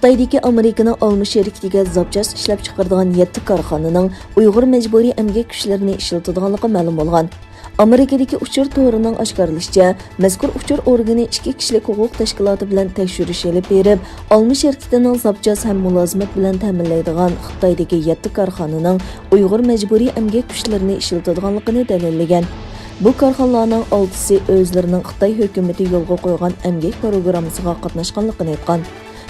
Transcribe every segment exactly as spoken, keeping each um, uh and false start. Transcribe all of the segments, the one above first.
خىتايدىكى ئامېرىكىنىڭ ئالما شىركىتىگە زاپچاس ئىشلەپچىقىرىدىغان يەتتە كارخانىنىڭ ئۇيغۇر مەجبۇرىي ئەمگەك كۈچلىرىنى ئىشلىتىدىغانلىقى مەلۇم بولغان. ئامېرىكىدىكى ئۇچۇر تورىنىڭ ئاشكارىلىشىچە، مەزكۇر ئۇچۇر ئورگىنى ئىككى كىشىلىك ھوقۇق تەشكىلاتى بىلەن تەكشۈرۈش ئېلىپ بېرىپ، ئالما شىركىتىنىڭ زاپچاس ھەم مۇلازىمەت بىلەن تەمىنلەيدىغان خىتايدىكى يەتتە كارخانىنىڭ ئۇيغۇر مەجبۇرىي ئەمگەك كۈچلىرىنى ئىشلىتىدىغانلىقىنى دەلىللىگەن. بۇ كارخانىلارنىڭ ئالتىسى ئۆزلىرىنىڭ خىتاي ھۆكۈمىتى يولغا قويغان ئەمگەك پىروگراممىسىغا قاتناشقانلىقىنى ئېيتقان.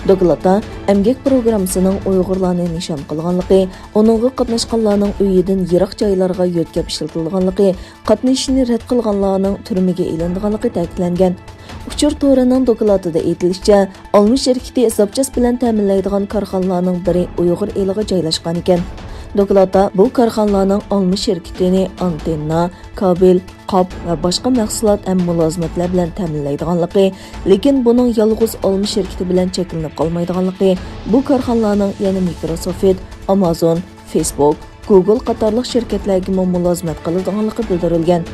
دوكلاتتا ئەمگەك پىروگراممىسىنىڭ ئۇيغۇرلارنى نىشان قىلغانلىقى، ئۇنىڭغا قاتناشقانلارنىڭ ئۆيىدىن يىراق جايلارغا يۆتكەپ ئىشلىتىلىدىغانلىقى، قاتنىشىشنى رەت قىلغانلارنىڭ تۈرمىگە ئېلىنىدىغانلىقى تەكىتلەنگەن. ئۇچۇر تورىنىڭ دوكلاتىدا ئېيتىلىشىچە، ئالما شىركىتى زاپچاس بىلەن تەمىنلەيدىغان كارخانىلارنىڭ بىرى ئۇيغۇر ئېلىغا جايلاشقانىكەن. دوكلاتتا بۇ كارخانىلارنىڭ ئالما شىركىتىنى ئانتېننا، كابېل، قاپ ۋە باشقا مەھسۇلات ھەم مۇلازىمەتلەر بىلەن تەمىنلەيدىغانلىقى، لېكىن بۇنىڭ يالغۇز ئالما شىركىتى بىلەن چەكلىنىپ قالمايدىغانلىقى، بۇ كارخانىلارنىڭ يەنە مىكروسوفت، ئامازون، فېيسبوك، گۇگل قاتارلىق شىركەتلەرگىمۇ مۇلازىمەت قىلىدىغانلىقى بىلدۈرۈلگەن.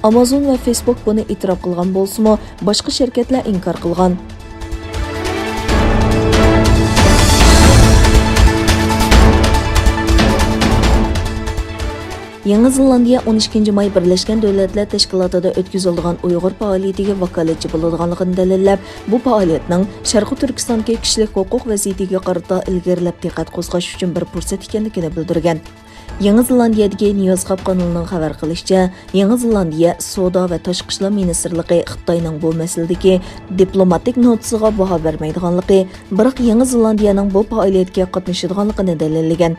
ئامازون ۋە فېيسبوك بۇنى ئېتىراپ قىلغان بولسىمۇ، باشقا شىركەتلەر ئىنكار قىلغان. يېڭى زېلاندىيە ئون ئىككىنچى ماي بىرلەشكەن دۆلەتلەر تەشكىلاتىدا ئۆتكۈزۈلىدىغان ئۇيغۇر پائالىيىتىگە ۋاكالەتچى بولىدىغانلىقىنى دەلىللەپ، بۇ پائالىيەتنىڭ شەرقىي تۈركىستاندىكى كىشىلىك ھوقۇق ۋەزىيىتىگە قارىتا ئىلگىرىلەپ دىققەت قوزغاش ئۈچۈن بىر پۇرسەت ئىكەنلىكىنى بىلدۈرگەن. يېڭى زېلاندىيەدىكى نيۇسخاب قانىلىنىڭ خەۋەر قىلىشىچە، يېڭى زېلاندىيە سودا ۋە تاشقى ئىشلار مىنىستىرلىقى خىتاينىڭ بۇ مەسىلىدىكى دىپلوماتىك نوتىسىغا باھا بەرمەيدىغانلىقى، بىراق يېڭى زېلاندىيەنىڭ بۇ پائالىيەتكە قاتنىشىدىغانلىقىنى دەلىللىگەن.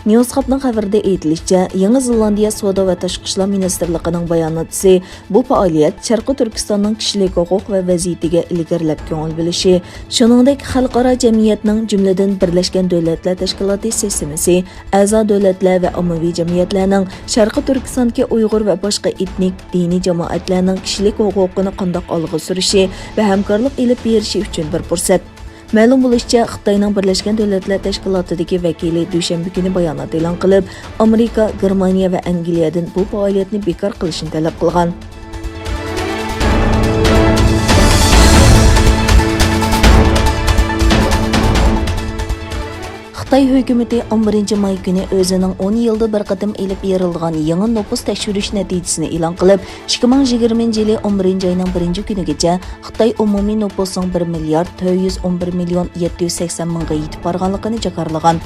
نيۇسخابنىڭ خەۋىرىدە ئېيتىلىشىچە، يېڭى زېلاندىيە سودا ۋە تاشقى ئىشلار مىنىستىرلىقىنىڭ باياناتچىسى بۇ پائالىيەت شەرقىي تۈركىستاننىڭ كىشىلىك ھوقۇق ۋە ۋەزىيىتىگە ئىلگىرىلەپ كۆڭۈل بۆلۈشى، شۇنىڭدەك خەلقئارا جەمئىيەتنىڭ، جۈملىدىن بىرلەشكەن دۆلەتلەر تەشكىلاتى سىستېمىسى، ئەزا دۆلەتلەر ۋە ئاممىۋى جەمئىيەتلەرنىڭ شەرقىي تۈركىستاندىكى ئۇيغۇر ۋە باشقا ئېتنىك، دىنىي جامائەتلەرنىڭ كىشىلىك ھوقۇقىنى قانداق ئالغا سۈرۈشى ۋە ھەمكارلىق ئېلىپ بېرىشى ئۈچۈن بىر پۇرسەت. مەلۇم بولۇشىچە، خىتاينىڭ بىرلەشكەن دۆلەتلەر تەشكىلاتىدىكى ۋەكىلى دۈشەنبە كۈنى بايانات ئېلان قىلىپ، ئامېرىكا، گېرمانىيە ۋە ئەنگلىيەدىن بۇ پائالىيەتنى بىكار قىلىشنى تەلەپ قىلغان. خىتاي ھۆكۈمىتى ئون بىرىنچى ماي كۈنى ئۆزىنىڭ ئون يىلدا بىر قېتىم ئېلىپ بېرىلىدىغان يېڭى نوپۇس تەكشۈرۈش نەتىجىسىنى ئېلان قىلىپ، ئىككى مىڭ يىگىرمىنچى يىلى ئون بىرىنچى ئاينىڭ بىرىنچى كۈنىگىچە خىتاي ئومۇمىي نوپۇسىنىڭ بىر مىليارد تۆت يۈز ئون بىر مىليون يەتتە يۈز سەكسەن مىڭغا يېتىپ بارغانلىقىنى جاكارلىغان.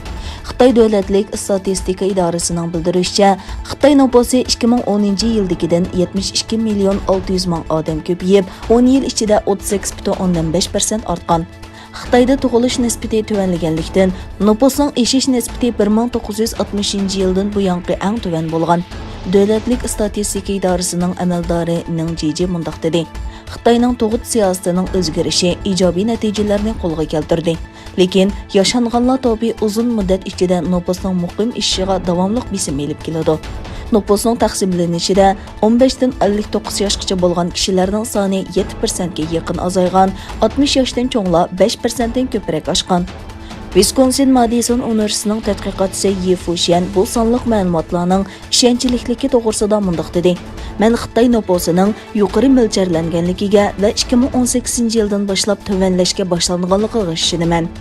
خىتاي دۆلەتلىك ئىستاتىستىكا ئىدارىسىنىڭ بىلدۈرۈشىچە، خىتاي نوپۇسى ئىككى مىڭ ئونىنچى يىلدىكىدىن يەتمىش ئىككى مىليون ئالتە يۈز مىڭ ئادەم كۆپىيىپ، ئون يىل ئىچىدە ئوتتۇز سەككىز پۈتۈن ئوندىن بەش پىرسەنت ئارتقان. خىتايدا تۇغۇلۇش نىسبىتى تۆۋەنلىگەنلىكتىن، نوپۇسنىڭ ئېشىش نىسبىتى بىر مىڭ توققۇز يۈز ئاتمىشىنچى يىلدىن بۇيانقى ئەڭ تۆۋەن بولغان. دۆلەتلىك ئىستاتىستىكا ئىدارىسىنىڭ ئەمەلدارى نىڭ جىجى مۇنداق دېدى: «خىتاينىڭ تۇغۇت سىياسىتىنىڭ ئۆزگىرىشى ئىجابىي نەتىجىلەرنى قولغا كەلتۈردى. لېكىن ياشانغانلار توپى ئۇزۇن مۇددەت ئىچىدە نوپۇسنىڭ مۇقىم ئېشىشىغا داۋاملىق بېسىم ئېلىپ كېلىدۇ. نوپۇسنىڭ تەقسىملىنىشىدە ئون بەشتىن ئەللىك توققۇز ياشقىچە بولغان كىشىلەرنىڭ سانى يەتتە پىرسەنتكە يېقىن ئازايغان، ئاتمىش ياشتىن چوڭلار بەش پىرسەنتتىن كۆپرەك ئاشقان.» ۋىسكونسىن مادىسون ئۇنىۋېرسىتېتىنىڭ تەتقىقاتچىسى يى فۇشيەن بۇ سانلىق مەلۇماتلارنىڭ ئىشەنچلىكلىكى توغرىسىدا مۇنداق دېدى: «مەن خىتاي نوپۇسىنىڭ يۇقىرى مۆلچەرلەنگەنلىكىگە ۋە ئىككى مىڭ ئون سەككىزىنچى يىلدىن باشلاپ تۆۋەنلەشكە باشلانغانلىقىغا ئىشىنىمەن.»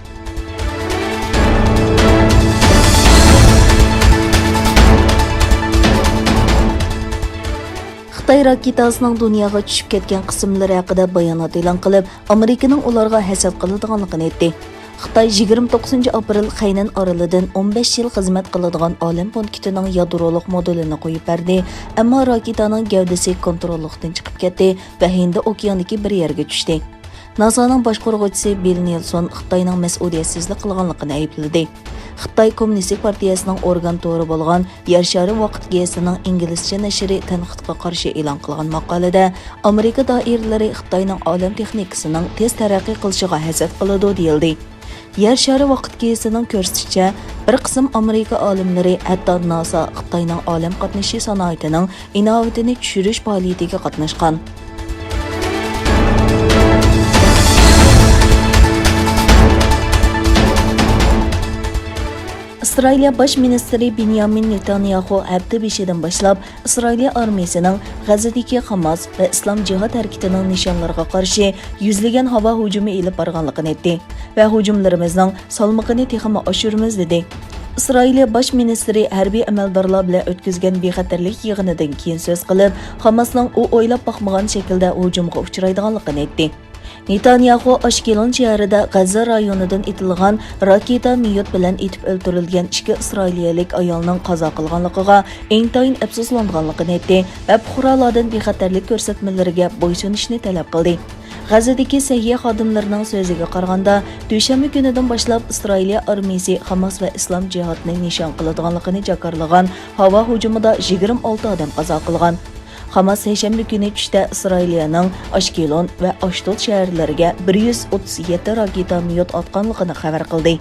خىتاي راكېتاسىنىڭ دۇنياغا چۈشۈپ كەتكەن قىسىملىرى ھەققىدە بايانات ئېلان قىلىپ، ئامېرىكىنىڭ ئۇلارغا ھەسەت قىلىدىغانلىقىنى ئېيتتى. خىتاي يىگىرمە توققۇزىنچى ئاپرېل خەينەن ئارىلىدىن ئون بەش يىل خىزمەت قىلىدىغان ئالەم پونكىتىنىڭ يادرولۇق مودېلىنى قويۇپ بەردى، ئەمما راكېتانىڭ گەۋدىسى كونتروللۇقتىن چىقىپ كەتتى ۋە ھىندى ئوكيانىدىكى بىر يەرگە چۈشتى. ناسانىڭ باشقۇرغۇچىسى بىل نېلسون خىتاينىڭ مەسئۇلىيەتسىزلىك قىلغانلىقىنى ئەيىبلىدى. خىتاي كوممۇنىستىك پارتىيەسىنىڭ ئورگان تورى بولغان يەر شارى ۋاقىت گېزىتىنىڭ ئىنگلىزچە نەشرى تەنقىدقا قارشى ئېلان قىلغان ماقالىدە، ئامېرىكا دائىرىلىرى خىتاينىڭ ئالەم تېخنىكىسىنىڭ تېز تەرەققىي قىلىشىغا ھەسەت قىلىدۇ، دېيىلدى. يەر شارى ۋاقىت گېزىتىنىڭ كۆرسىتىشىچە، بىر قىسىم ئامېرىكا ئالىملىرى، ھەتتا ناسا خىتاينىڭ ئالەم قاتنىشى سانائىتىنىڭ ئىناۋىتىنى چۈشۈرۈش پائالىيىتىگە قاتناشقان. ئىسرائىلىيە باش مىنىستىرى بېنيامىن نېتانياخۇ ھەپتە بېشىدىن باشلاپ ئىسرائىلىيە ئارمىيىسىنىڭ غەززىدىكى خاماس ۋە ئىسلام جىھاد ھەرىكىتىنىڭ نىشانلىرىغا قارشى يۈزلىگەن ھاۋا ھۇجۇمى ئېلىپ بارغانلىقىنى ئېيتتى ۋە ھۇجۇملىرىمىزنىڭ سالمىقىنى تېخىمۇ ئاشۇرىمىز، دېدى. ئىسرائىلىيە باش مىنىستىرى ھەربىي ئەمەلدارلار بىلەن ئۆتكۈزگەن بىخەتەرلىك يىغىنىدىن كېيىن سۆز قىلىپ، خاماسنىڭ ئۇ ئويلاپ باقمىغان شەكىلدە ھۇجۇمغا ئۇچرايدىغانلىقىنى ئېيتتى. نېتانياخۇ ئاشكېلون شەھىرىدە غەززە رايونىدىن ئېتىلغان راكېتا مېيوت بىلەن ئېتىپ ئۆلتۈرۈلگەن ئىككى ئىسرائىلىيەلىك ئايالنىڭ قازا قىلغانلىقىغا ئىنتايىن ئەپسۇسلانغانلىقىنى ئېيتتى ۋە پۇقرالاردىن بىخەتەرلىك كۆرسەتمىلىرىگە بويسۇنۇشنى تەلەپ قىلدى. غەززىدىكى سەھىيە خادىملىرىنىڭ سۆزىگە قارىغاندا، دۈشەنبە كۈنىدىن باشلاپ ئىسرائىلىيە ئارمىيىسى خاماس ۋە ئىسلام جىھادنى نىشان قىلىدىغانلىقىنى جاكارلىغان ھاۋا ھۇجۇمىدا يىگىرمە ئالتە ئادەم قازا قىلغان. خاماس سەيشەنبە كۈنى چۈشتە ئىسرائىلىيەنىڭ ئاشكېلون ۋە ئاشدود شەھەرلىرىگە بىر يۈز ئوتتۇز يەتتە راكېتا مېيوت ئاتقانلىقىنى خەۋەر قىلدى.